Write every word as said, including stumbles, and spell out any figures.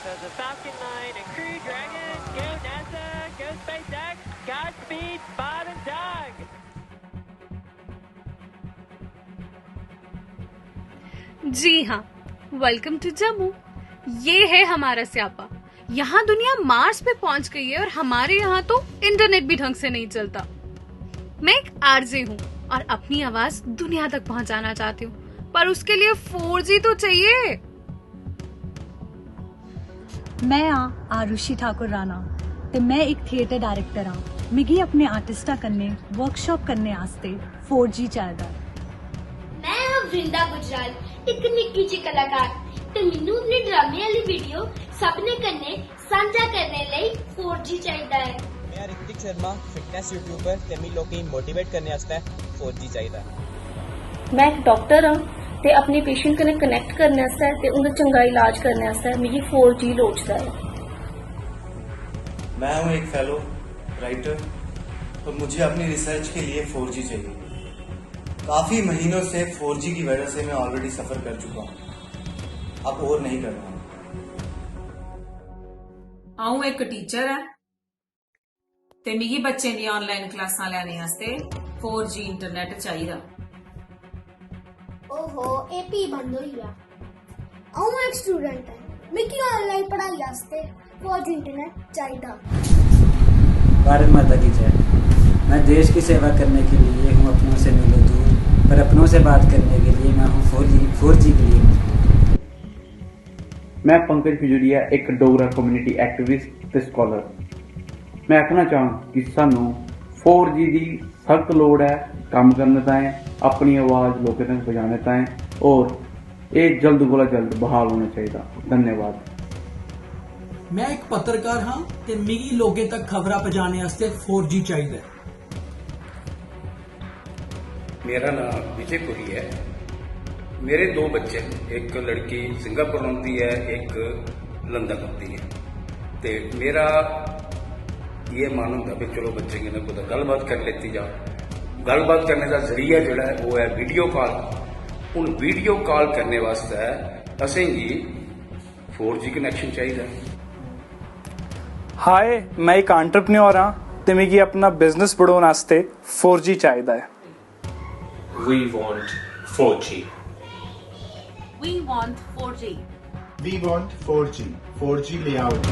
The Falcon nine and Crew Dragon, go NASA, go SpaceX, Godspeed, Bob and Doug. जी हाँ, welcome to Jammu. ये है हमारा स्यापा। यहाँ दुनिया मार्स पे पहुंच गई है और हमारे यहाँ तो इंटरनेट भी ढंग से नहीं चलता। मैं एक आरजे हूँ और अपनी आवाज दुनिया तक पहुंचाना चाहती हूँ, पर उसके लिए फोर जी तो चाहिए। मैं आं आरुषि ठाकुर राणा ते मैं इक थिएटर डायरेक्टर आं। मिगी अपने आर्टिस्टा कन्नै वर्कशॉप करने आस्तै फोर जी चाहिदा। मैं आं वृंदा गुजराल, इक निक्की जी कलाकार, ते मिन्नू अपने ड्रामे आह्ली वीडियो सभनें कन्नै सांझा करने लेई फोर जी चाहिदा ऐ। मैं ऋतिक शर्मा, फिटनेस यूट्यूबर, ते मी लोकें गी मोटिवेट करने आस्तै फोर जी चाहिदा। मैं इक डाक्टर आं ते अपने पेशेंट कन्नै कनैक्ट करने आस्तै ते उं'दा चंगा इलाज करने आस्तै मिगी फोर जी लोड़चदा ऐ। मैं हूं एक फेलो राइटर और मुझे अपनी रिसर्च के लिए फोर जी चाहिए। काफी महीनों से फोर जी की वजह से मैं ऑलरेडी सफर कर चुका हूं, अब और नहीं कर पाऊंगा। अ'ऊं इक टीचर ऐ ते मिगी बच्चें दी आनलाइन क्लासां लैने आस्तै फोर जी इंटरनेट चाहिदा। ओहो, एह् भी बंद होई गेआ। अ'ऊं इक स्टूडेंट आं, मिगी आनलाइन पढ़ाई आस्तै फोर जी इंटरनेट चाहिदा। भारत माता की जय। मैं देश की सेवा करने के लिए हूँ अपनों से मीलों दूर, पर अपनों से बात करने के लिए मैं हूँ फोर जी फोर जी के लिए। मैं पंकज खजूरिया, इक डोगरा कम्युनिटी एक्टिविस्ट ते स्कॉलर। मैं आखना चाहंग कि सानू फोर जी दी सख्त लोड़ ऐ कम्म करने ताएं, अपनी आवाज लोकें तक पजाने ताएं, और एह् जल्द कोला जल्द बहाल होना चाहिदा। धन्यवाद। मैं इक पत्रकार हां ते मिगी लोकें तक खबरां पजाने आस्तै फोर जी चाहिदा ऐ। मेरा नांऽ विजय पुरी ऐ। मेरे दो बच्चे न, इक लड़की सिंगापुर रौंह्दी ऐ, इक लंदन रौंह्दी ऐ। ते मेरा एह् मन होंदा कि चलो बच्चें कन्नै कुतै गल्लबात करी लैती जा। गल्लबात करने दा जरिया जेह्ड़ा ऐ ओह् ऐ वीडियो कॉल। हून वीडियो कॉल करने वास्तै असेंगी फोर जी कनैक्शन चाहिदा ऐ। हाय, मैं इक एंटरप्रेन्योर आं ते मिगी अपना बिजनेस बढ़ाने आस्तै फोर जी चाहिदा ऐ। We want four G. We want four G. We want four G. Four G layout.